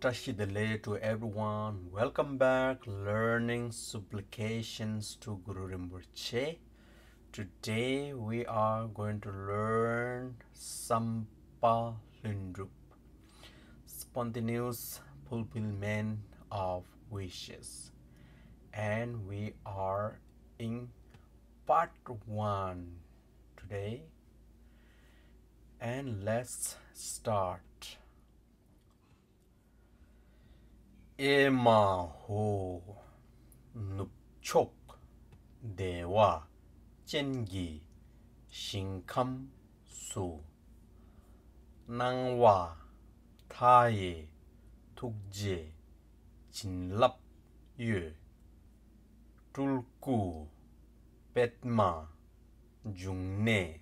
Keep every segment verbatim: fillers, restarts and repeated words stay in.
བཀྲ་ཤིས་བདེ་ལེགས to everyone. Welcome back. Learning supplications to Guru Rinpoche. Today we are going to learn Sampalhundrup, spontaneous fulfillment of wishes. And we are in part one today. And let's start. ཨེ་མ་ཧོ། ནུབ་ཕྱོགས་བདེ་བ་ཅན་གྱི་ཞིང་ཁམས་སུ། སྣང་བ་མཐའ་ཡས་ཐུགས་རྗེ་བྱིན་རླབས་གཡོས། སྤྲུལ་སྐུ་པདྨ་འབྱུང་གནས་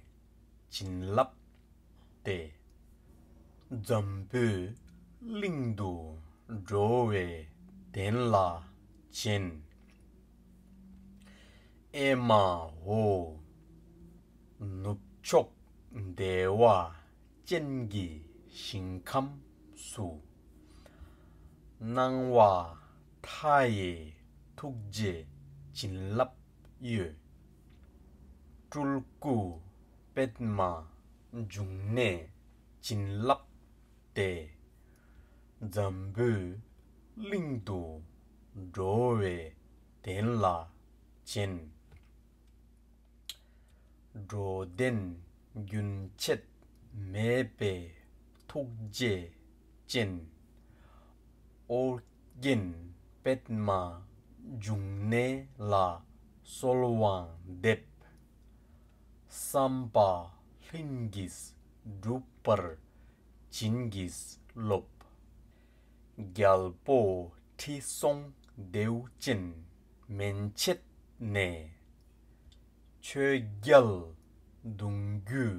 བྱིན་རླབས་ཏེ། འཛམ་བུའི་གླིང་དུ་འགྲོ་བའི་དོན་ལ་བྱིན། ཨེ་མ་ཧོ། ནུབ་ཕྱོགས་བདེ་བ་ཅན་གྱི་ཞིང་ཁམས་སུ། སྣང་བ་མཐའ་ཡས་ཐུགས་རྗེ་བྱིན་རླབས་གཡོས། སྤྲུལ་སྐུ་པདྨ་འབྱུང་གནས་བྱིན་རླབས་ཏེ། འཛམ་བུའི་གླིང་དུ་འགྲོ་བའི་དོན་ལ་བྱིན། འགྲོ་དོན་རྒྱུན་ཆད་མེད་པའི་ཐུགས་རྗེ་ཅན། ཨོ་རྒྱན་པདྨ་འབྱུང་གནས་ལ་གསོལ་བ་འདེབས། བསམ་པ་ལྷུན་གྱིས་འགྲུབ་པར་བྱིན་གྱིས་རློབས། རྒྱལ་པོ་ཁྲི་སྲོང་ལྡེའུ་བཙན་མན་ཆད་ནས། ཆོས་རྒྱལ་གདུང་བརྒྱུད་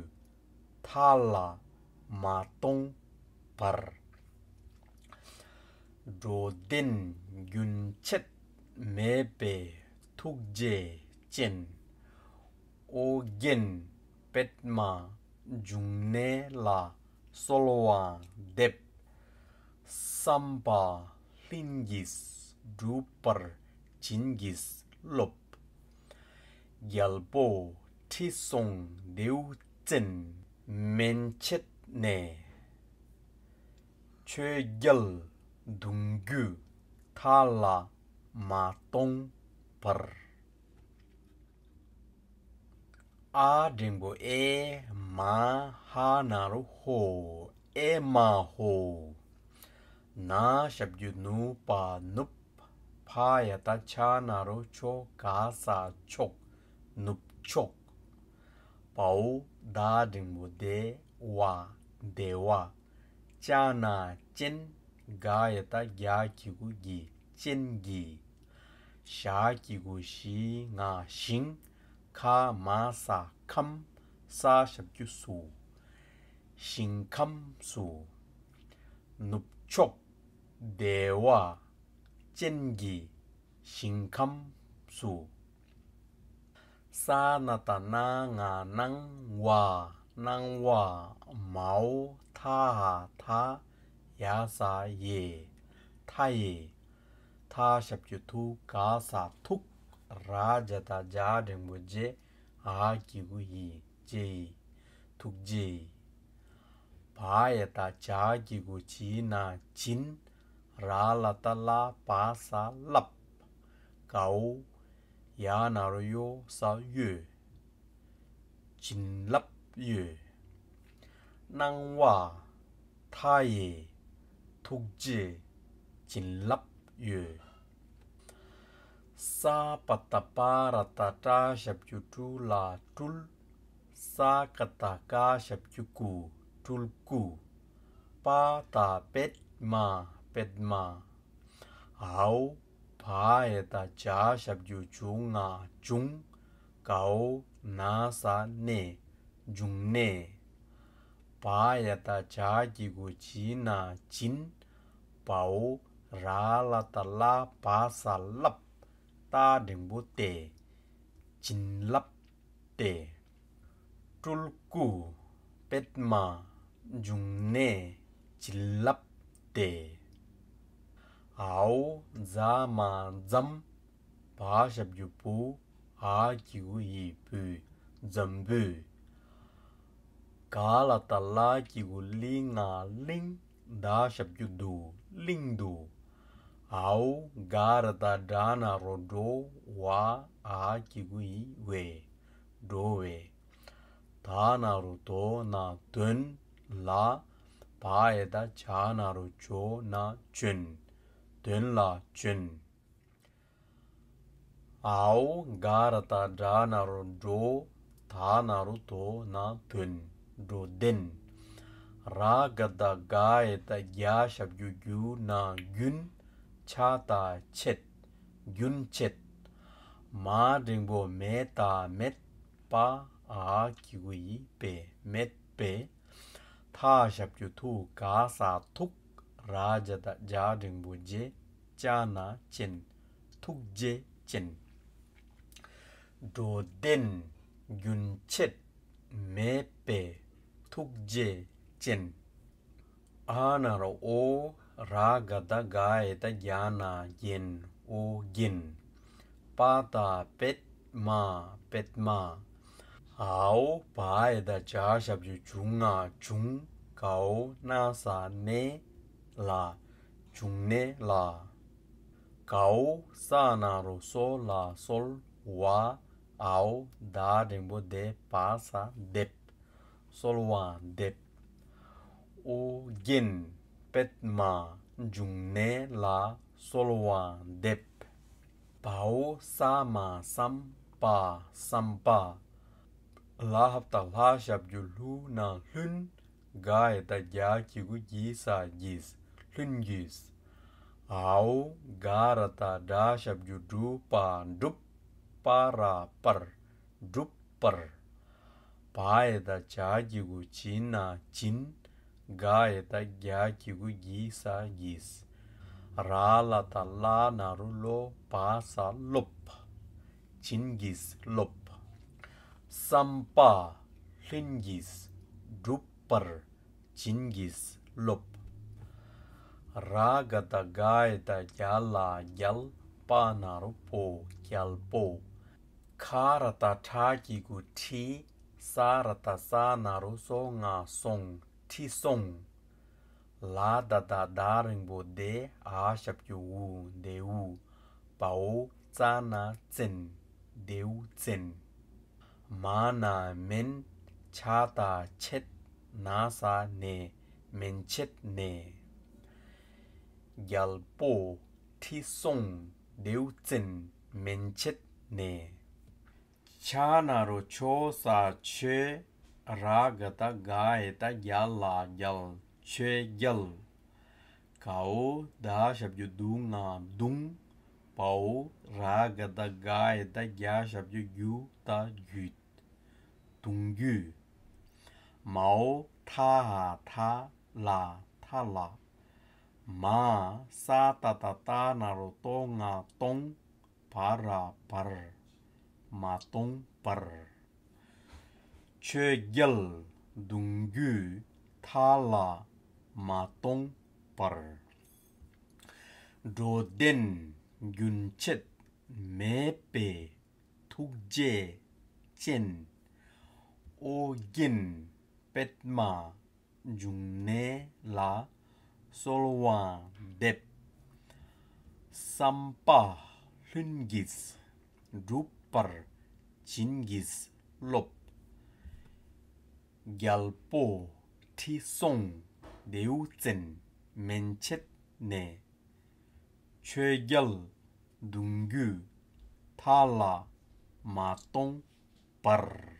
མཐའ་ལ་མ་སྟོངས་བར། འགྲོ་དོན་རྒྱུན་ཆད་མེད་པའི་ཐུགས་རྗེ་ཅན། ཨོ་རྒྱན་པདྨ་འབྱུང་གནས་ལ་གསོལ་བ་འདེབས། བསམ་པ་ལྷུན་གྱིས་འགྲུབ་པར་བྱིན་གྱིས་རློབས། རྒྱལ་པོ་ཁྲི་སྲོང་ལྡེའུ་བཙན་མན་ཆད་ནས། ཆོས་རྒྱལ་གདུང་བརྒྱུད་མཐའ་ལ་མ་སྟོངས་བར། ཨ་འགྲེང་བུ་ཨེ། མ་ཧ་ན་རོ་ཧོ། ཨེ་མ་ཧོ། ན་ཞབས་ཀྱུ་ནུ་པ་ནུབ། ཕ་ཡ་བཏགས་ཕྱ་ན་རོ་ཕྱོ། ག་ས་ཕྱོགས། ནུབ་ཕྱོགས། བའོ་ད་འགྲེང་བུ་བདེ་བ། བདེ་བ། ཅ་ན་ཅན། ག་ཡ་བཏགས་གྱ་གི་གུ་གྱི། ཅན་གྱི། ཞ་གི་གུ་ཞི། ང་ཞིང་། ཁ་མ་ས་ཁམས། ས་ཞབས་ཀྱུ་སུ། ཞིང་ཁམས་སུ། ནུབ་ཕྱོགས་བདེ་བ་ཅན་གྱི་ཞིང་ཁམས་སུ། ས་ན་བཏགས་སྣ། ང་སྣང་བ། སྣང་བ། མའོ་ཐ་ཧ་མཐའ། ཡ་ས་ཡས། མཐའ་ཡས། ཐ་ཞབས་ཀྱུ་ཐུ། ག་ས་ཐུགས། ར་ཇ་བཏགས་རྗ་འགྲེང་བུ་རྗེ། འ་གི་གུ་འི། རྗེ་ཡི། ཐུགས་རྗེ་ཡི། བ་ཡ་བཏགས་བྱ་གི་གུ་བྱི་ན་བྱིན། ར་ལ་བཏགས་རླ། བ་ས་རླབས། གའོ། ཡ་ན་རོ་གཡོ། ས་གཡོས། བྱིན་རླབས་གཡོས། སྣང་བ་མཐའ་ཡས་ཐུགས་རྗེ་བྱིན་རླབས་གཡོས། ས་པ་བཏགས་པ་ར་བཏགས་པྲ་ཞབས་ཀྱུ་པྲུ་ལ་སྤྲུལ། ས་ཀ་བཏགས་སྐ་ཞབས་ཀྱུ་སྐུ། སྤྲུལ་སྐུ། པ་བཏགས་པདྨ། པདྨ། འའོ། བ་ཡ་བཏགས་བྱ་ཞབས་ཀྱུ་བྱུ་ང་འབྱུང་། གའོ། ན་ས་གནས། འབྱུང་གནས། བ་ཡ་བཏགས་བྱ་གི་གུ་བྱི་ན་བྱིན། བའོ། ར་ལ་བཏགས་རླ། བ་ས་རླབས། ཏ་འགྲེང་བུ་ཏེ། བྱིན་རླབས་ཏེ། སྤྲུལ་སྐུ་པདྨ་འབྱུང་གནས་བྱིན་རླབས་ཏེ། འའོ་ཛ་མ་འཛམ། བ་ཞབས་ཀྱུ་བུ། འ་གི་གུ་འི་བུ། འཛམ་བུ། ག་ལ་བཏགས་གླ་གི་གུ་གླི་ང་གླིང་། ད་ཞབས་ཀྱུ་དུ། གླིང་དུ། འའོ་ག་ར་བཏགས་གྲ་ན་རོ་གྲོ། འ་གི་གུ་འི་འི། འགྲོ་བའི། ད་ན་རོ་དོ་ན་དོན། ལ། བ་ཡ་བཏགས་བྱ་ན་རོ་བྱོ་ན་བྱོན། དོན་ལ་བྱོན། འའོ་ག་ར་བཏགས་གྲ་ན་རོ་གྲོ། ད་ན་རོ་དོ་ན་དོན། འགྲོ་དོན། ར་ག་བཏགས་རྒ་ཡ་བཏགས་རྒྱ་ཞབས་ཀྱུ་རྒྱུ་ན་རྒྱུན། ཆ་བཏགས་ཆེད། རྒྱུན་ཆད། མ་འགྲེང་བུ་མེ་བཏགས་མེད། པ། འ་གི་གུ་འི་པའི། མེད་པའི། ཐ་ཞབས་ཀྱུ་ཐུ། ག་ས་ཐུག་ར་ཇ་བཏགས་རྗ་འགྲེང་བུ་རྗེ། ཅ་ན་ཅན། ཐུགས་རྗེ་ཅན། འགྲོ་དོན། རྒྱུན་ཆད། མེད་པའི། ཐུགས་རྗེ་ཅན། འ་ན་རོ་འོ། ར་ག་བཏགས་རྒ་ཡ་བཏགས་རྒྱ་ན་རྒྱན། འོ་རྒྱན། པ་བཏགས་པད་མ། པད་མ། འའོ་བ་ཡ་བཏགས་བྱ་ཞབས་ཀྱུ་བྱུ་ང་བྱུང་། གའོ་ན་ས་གནས། ལ། བྱུང་གནས་ལ། གའོ་ས་ན་རོ་སོ་ལ་གསོལ་བ། འའོ་ད་འགྲེང་བུ་དེ། བ་ས་འདེབས། གསོལ་བ་འདེབས། ཨོ་རྒྱན། པད་མ། འབྱུང་གནས་ལ་གསོལ་བ་འདེབས། བའོ་ས་མ་བསམ། པ། བསམ་པ། ལ་ཧ་བཏགས་ལྷ་ཞབས་ཀྱུ་ལྷུ་ན་ལྷུན། ག་ཡ་བཏགས་གྱ་གི་གུ་གྱི་ས་གྱིས། ལྷུན་གྱིས། འའོ་ག་ར་བཏགས་གྲ་ཞབས་ཀྱུ་གྲུ། པ་གྲུབ། པ་ར་པར། གྲུབ་པར། བ་ཡ་བཏགས་བྱ་གི་གུ་བྱི་ན་བྱིན། ག་ཡ་བཏགས་གྱ་གི་གུ་གྱི་ས་གྱིས། ར་ལ་བཏགས་ལ་ན་རོ་ལོ། བ་ས་ལོབས། བྱིན་གྱིས་རློབས། བསམ་པ། ལྷུན་གྱིས། གྲུབ་པར། བྱིན་གྱིས་རློབས། ར་ག་བཏགས་རྒ་ཡ་བཏགས་རྒྱ་ལ་རྒྱལ། པ་ན་རོ་པོ། རྒྱལ་པོ། ཁ་ར་བཏགས་ཁྲ་གི་གུ་ཁྲི། ས་ར་བཏགས་ས་ན་རོ་སོ་ང་སོང་། ཁྲི་སོང་། ལ་ད་བཏགས་ད་འགྲེང་བུ་དེ། འ་ཞབས་ཀྱུ་འུ། དེའུ། བའོ་ཙ་ན་བཙན། དེའུ་བཙན། མ་ན་མེན། ཆ་ད་ཆེད། ན་ས་ནས། མན་ཆད་ནས། རྒྱལ་པོ་ཁྲི་སོང་དེའུ་བཙན་མན་ཆད་ནས། ཆ་ན་རོ་ཆོ་ས་ཆོས། ར་ག་བཏགས་རྒ་ཡ་བཏགས་རྒྱ་ལ་རྒྱལ། ཆོས་རྒྱལ། གའོ་ད་ཞབས་ཀྱུ་དུ་ང་བརྡུང་། བའོ་ར་ག་བཏགས་རྒ་ཡ་བཏགས་རྒྱ་ཞབས་ཀྱུ་རྒྱུ་ད་རྒྱུད། བརྡུང་རྒྱུད། མའོ་ཐ་ཧ་ཐ་ལ་ཐ་ལ། མ་ས་ཏ་བཏགས་སྟ་ན་རོ་སྟོ་ང་སྟོང་། བ་ར་བར། མ་སྟོང་བར། ཆོས་རྒྱལ་བརྡུང་རྒྱུད་ཐ་ལ་མ་སྟོང་བར། འགྲོ་དོན་རྒྱུན་ཆད་མེད་པའི་ཐུགས་རྗེ་ཅན། ཨོ་རྒྱན་པདྨ་འབྱུང་གནས་ལ་གསོལ་བ་འདེབས། བསམ་པ་ལྷུན་གྱིས་འགྲུབ་པར་བྱིན་གྱིས་རློབས། རྒྱལ་པོ་ཁྲི་སྲོང་ལྡེའུ་བཙན་མན་ཆད་ནས། ཆོས་རྒྱལ་གདུང་བརྒྱུད་མཐའ་ལ་མ་སྟོངས་བར།